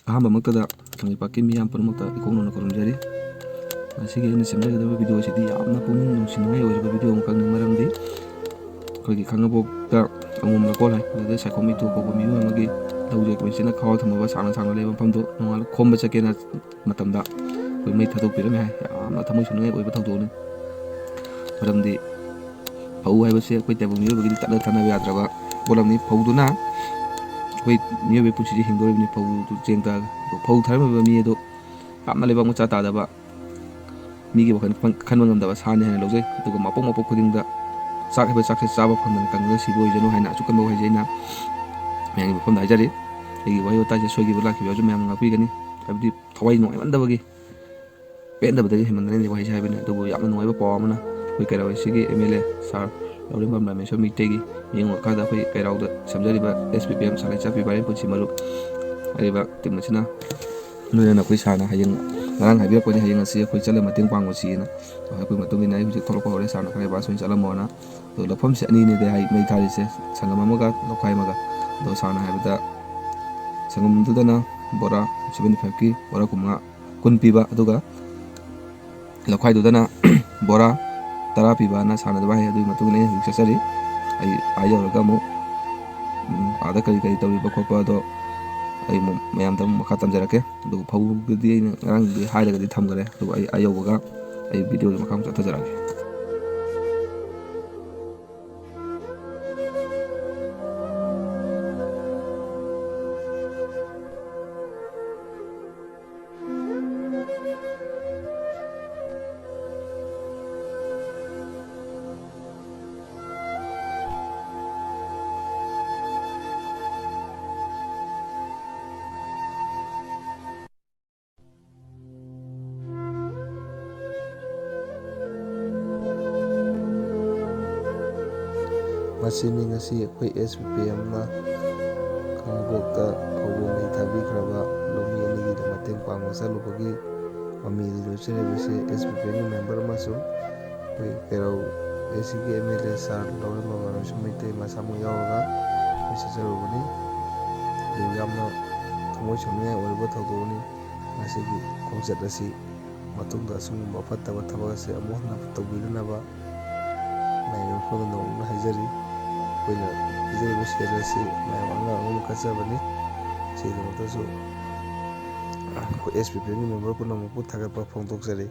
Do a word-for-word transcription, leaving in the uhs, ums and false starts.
ꯑꯍꯥꯟꯕꯃꯛꯇꯗ ꯀꯪꯂꯩꯄꯥꯛꯀꯤ ꯃꯤꯌꯥꯝ ꯄꯨꯝꯅꯃꯛꯇ ꯏꯀꯣꯛ ꯅꯧꯅ ꯈꯨꯔꯨꯝꯖꯔꯤ꯫ ꯉꯁꯤꯒꯤ ꯑꯩꯅ ꯁꯦꯝꯖꯒꯗꯕ ꯚꯤꯗꯤꯑꯣ ꯑꯁꯤꯗꯤ ꯌꯥꯝꯅ ꯄꯨꯛꯅꯤꯡ ꯅꯨꯡꯁꯤꯅꯤꯡꯉꯥꯏ ꯑꯣꯏꯔꯕ ꯚꯤꯗꯤꯑꯣ ꯑꯃꯈꯛꯅꯤ꯫ ꯃꯔꯝꯗꯤ ꯑꯩꯈꯣꯏꯒꯤ ꯈꯥꯡꯉꯕꯣꯛꯇ ꯑꯉꯣꯝ ꯂꯩꯀꯣꯜ ꯍꯥꯏ, ꯑꯗꯨꯗ ꯁꯥꯏꯈꯣꯝ ꯏꯇꯣ ꯀꯧꯕ ꯃꯤꯑꯣꯏ ꯑꯃꯒꯤ ꯂꯧꯁꯦ ꯑꯩꯈꯣꯏ ꯃꯦꯆꯤꯟꯅ ꯈꯥꯎꯔ ꯊꯝꯃꯒ ꯁꯥꯡꯅ ꯁꯥꯡꯅ ꯂꯩꯕ ꯃꯐꯝꯗꯣ ꯅꯣꯡꯉꯥꯜꯂ ꯈꯣꯝꯕ ꯆꯠꯀꯦꯅ ꯃꯇꯝꯗ ꯑꯩꯈꯣꯏ ꯃꯩ ꯊꯥꯗꯣꯛꯄꯤꯔꯝꯃꯦ ꯍꯥꯏ꯫ ꯌꯥꯝꯅ ꯊꯃꯣꯏ ꯁꯣꯛꯅꯤꯡꯉꯥꯏ ꯑꯣꯏꯕ ꯊꯧꯗꯣꯛꯅꯤ꯫ ꯃꯔꯝꯗꯤ ꯐꯧ ꯍꯥꯏꯕꯁꯦ ꯑꯩꯈꯣꯏ ꯇꯥꯏꯕꯪ ꯃꯤꯑꯣꯏꯕꯒꯤꯗꯤ ꯇꯠꯅ ꯊꯥꯅꯕ ꯌꯥꯗ꯭ꯔꯕ ꯄꯣꯠꯂꯝꯅꯤ꯫ ꯐꯧꯗꯨꯅ ꯑꯩꯈꯣꯏ ꯃꯤꯑꯣꯏꯕꯒꯤ ꯄꯨꯟꯁꯤꯁꯦ ꯍꯤꯡꯗꯧꯔꯤꯕꯅꯤ꯫ ꯐꯧꯗꯨ ꯆꯦꯡ ꯇꯥꯔꯒ, ꯑꯗꯣ ꯐꯧ ꯊꯥꯔꯝꯃꯤꯕ ꯃꯤ ꯑꯗꯣ ꯌꯥꯝꯅ ꯂꯩꯕꯥꯛ ꯃꯆꯥ ꯇꯥꯗꯕ, ꯃꯤꯒꯤ ꯋꯥꯈꯜ ꯈꯟ-, ꯈꯟꯕ ꯉꯝꯗꯕ ꯁꯥꯅꯤ ꯍꯥꯏꯅ ꯂꯧꯖꯩ꯫ ꯑꯗꯨꯒ ꯃꯄꯣꯛ ꯃꯄꯣꯛ ꯈꯨꯗꯤꯡꯗ ꯆꯥꯛ ꯍꯥꯏꯕ ꯆꯥꯛꯁꯦ ꯆꯥꯕ ꯐꯪꯗꯅ ꯀꯪꯉꯒ ꯁꯤꯕ ꯑꯣꯏꯖꯅꯨ ꯍꯥꯏꯅ ꯑꯁꯨꯛ ꯀꯟꯕ ꯋꯥꯍꯩꯁꯦ ꯑꯩꯅ ꯃꯌꯥꯝꯒꯤ ꯃꯐꯝꯗ ꯍꯥꯏꯖꯔꯤ꯫ ꯑꯩꯒꯤ ꯋꯥꯍꯩ ꯋꯥꯇꯥꯁꯦ ꯁꯣꯏꯈꯤꯕ ꯂꯥꯛꯈꯤꯕ ꯌꯥꯎꯔꯁꯨ ꯃꯌꯥꯝꯅ ꯉꯥꯛꯄꯤꯒꯅꯤ꯫ ꯍꯥꯏꯕꯗꯤ ꯊꯋꯥꯏ ꯅꯨꯡꯉꯥꯏꯃꯟꯗꯕꯒꯤ, ꯄꯦꯟꯗꯕꯗꯒꯤ ꯍꯦꯟꯃꯟꯗꯅ ꯑꯩꯅ ꯋꯥꯍꯩꯁꯦ ꯍꯥꯏꯕꯅꯤ꯫ ꯑꯗꯨꯕꯨ ꯌꯥꯝꯅ ꯅꯨꯡꯉꯥꯏꯕ ꯄꯥꯎ ꯑꯃꯅ, ꯑꯩꯈꯣꯏ ꯀꯩꯔꯥꯎ ꯑꯦꯁꯤꯒꯤ ꯑꯦꯝ ꯑꯦꯜ ꯑꯦ ꯁꯥꯔ ꯂꯧꯔꯦꯝꯕꯝ ꯔꯥꯃꯦꯁꯣꯔ ꯃꯩꯇꯩꯒꯤ ꯃꯤꯠꯌꯦꯡ ꯋꯥꯈꯜꯗ ꯑꯩꯈꯣꯏ ꯀꯩꯔꯥꯎꯗ ꯁꯦꯝꯖꯔꯤꯕ ꯑꯦꯁ ꯄꯤ ꯄꯤ ꯑꯦꯝ ꯁꯥꯂꯩ ꯆꯥꯛꯄꯤ ꯚꯥꯏꯔꯦꯟ ꯄꯨꯟꯁꯤ ꯃꯔꯨꯞ ꯍꯥꯏꯔꯤꯕ ꯇꯤꯝ ꯑꯁꯤꯅ ꯂꯣꯏꯅꯅ ꯑꯩꯈꯣꯏ ꯁꯥꯔꯅ ꯍꯌꯦꯡ, ꯉꯔꯥꯡ ꯍꯥꯏꯕꯤꯔꯛꯄꯅꯤ, ꯍꯌꯦꯡ ꯑꯁꯤ ꯑꯩꯈꯣꯏ ꯆꯠꯂ ꯃꯇꯦꯡ ꯄꯥꯡꯉꯨꯁꯤꯅ꯫ ꯑꯗꯣ ꯍꯥꯏꯔꯛꯄꯒꯤ ꯃꯇꯨꯡ ꯏꯟꯅ ꯑꯩ ꯍꯧꯖꯤꯛ ꯊꯣꯛꯂꯛꯄ ꯍꯧꯔꯦ꯫ ꯁꯥꯔꯅ ꯈꯔ advance ꯑꯣꯏꯅ ꯆꯠꯂꯝꯃꯣꯅ꯫ ꯑꯗꯣ ꯂꯧꯐꯝꯁꯦ ꯑꯅꯤꯅꯦꯗꯤ ꯍꯥꯏ, ꯃꯩ ꯊꯥꯔꯤꯁꯦ ꯁꯪꯒꯝ ꯑꯃꯒ ꯂꯧꯈꯥꯏ ꯑꯃꯒ꯫ ꯑꯗꯣ ꯁꯥꯔꯅ ꯍꯥꯏꯕꯗ ꯁꯪꯒꯝꯗꯨꯗꯅ ꯕꯣꯔꯥ seventy five ꯀꯤ ꯕꯣꯔꯥ ꯀꯨꯟꯃꯉꯥ, ꯀꯨꯟ ꯄꯤꯕ, ꯑꯗꯨꯒ ꯂꯧꯈꯥꯏꯗꯨꯗꯅ ꯕꯣꯔꯥ ꯇꯔꯥ ꯄꯤꯕꯅ ꯁꯥꯔꯅ ꯑꯗꯨꯃꯥꯏꯅ ꯍꯥꯏ꯫ ꯑꯗꯨꯒꯤ ꯃꯇꯨꯡ ꯏꯟꯅ ꯑꯩ ꯍꯧꯖꯤꯛ ꯆꯠꯆꯔꯤ꯫ ꯑꯩ ꯑꯥ ꯌꯧꯔꯒ ꯑꯃꯨꯛ, ꯎꯝ, ꯑꯥꯗ ꯀꯔꯤ ꯀꯔꯤ ꯇꯧꯔꯤꯕ ꯈꯣꯠꯄ ꯑꯗꯣ ꯑꯩ ꯑꯃꯨꯛ ꯃꯌꯥꯝꯗ ꯑꯃꯨꯛ ꯃꯈꯥ ꯇꯝꯖꯔꯛꯀꯦ꯫ ꯑꯗꯨꯒ ꯐꯧꯕꯒꯤꯗꯤ ꯑꯩꯅ ꯉꯔꯥꯡꯗꯤ ꯍꯥꯏꯔꯒꯗꯤ ꯊꯝꯈꯔꯦ, ꯑꯗꯨꯒ ꯑꯩ ꯑꯥ ꯌꯧꯕꯒ ꯑꯩ ꯚꯤꯗꯤꯑꯣꯒꯤ ꯃꯈꯥ ꯑꯃꯨꯛ ꯆꯠꯊꯖꯔꯛꯑꯒꯦ꯫ ꯃꯁꯤꯅꯤ ꯉꯁꯤ ꯑꯩꯈꯣꯏ ꯑꯦꯁ ꯄꯤ ꯄꯤ ꯑꯦꯝꯅ ꯈꯥꯡꯉꯕꯣꯛꯇ ꯐꯧꯕ ꯃꯩ ꯊꯥꯕꯤꯈ꯭ꯔꯕ ꯂꯧꯃꯤ ꯑꯅꯤꯒꯤꯗ ꯃꯇꯦꯡ ꯄꯥꯡꯕ ꯆꯠꯂꯨꯕꯒꯤ ꯃꯃꯤꯗꯤ ꯂꯣꯏꯖꯔꯤꯕꯁꯤ ꯑꯦꯁ ꯄꯤ ꯄꯤ ꯑꯦꯝꯒꯤ ꯃꯦꯝꯕꯔ ꯑꯃꯁꯨꯡ ꯑꯩꯈꯣꯏ ꯀꯩꯔꯧ ꯑꯦꯁꯤꯒꯤ ꯑꯦꯝ ꯑꯦꯜ ꯑꯦ ꯁꯥꯔ ꯂꯧꯔꯦꯝꯕꯝ ꯔꯥꯃꯦꯁꯣꯔ ꯃꯩꯇꯩ ꯃꯁꯥꯃꯛ ꯌꯥꯎꯔꯒ ꯑꯩꯈꯣꯏ ꯆꯠꯆꯔꯨꯕꯅꯤ꯫ ꯑꯗꯨ ꯌꯥꯝꯅ ꯊꯃꯣꯏ ꯁꯣꯛꯅꯤꯡꯉꯥꯏ ꯑꯣꯏꯔꯕ ꯊꯧꯗꯣꯛꯅꯤ꯫ ꯃꯁꯤꯒꯤ ꯈꯣꯡꯆꯠ ꯑꯁꯤ ꯃꯇꯨꯡꯗ ꯑꯁꯤꯒꯨꯝꯕ ꯐꯠꯇꯕ ꯊꯕꯛ ꯑꯁꯤ ꯑꯃꯨꯛ ꯍꯟꯅ ꯇꯧꯕꯤꯗꯅꯕ ꯃꯌꯥꯝ ꯐꯝꯅ ꯅꯣꯡꯅ ꯍꯥꯏꯖꯔꯤ꯫ ꯑꯩꯈꯣꯏꯅ ꯄꯤꯖꯔꯤꯕ ꯁꯦꯜ ꯑꯁꯤ ꯃꯌꯥꯝ ꯑꯉꯥꯡ ꯑꯃ ꯀꯠꯆꯕꯅꯤ꯫ ꯁꯤꯒꯤꯗꯃꯛꯇꯁꯨ ꯑꯩꯈꯣꯏ ꯑꯦꯁ ꯄꯤ ꯄꯤ ꯑꯦꯝꯒꯤ ꯃꯦꯝꯕꯔ ꯄꯨꯝꯅꯃꯛꯄꯨ ꯊꯥꯒꯠꯄ ꯐꯣꯡꯗꯣꯛꯆꯔꯤ꯫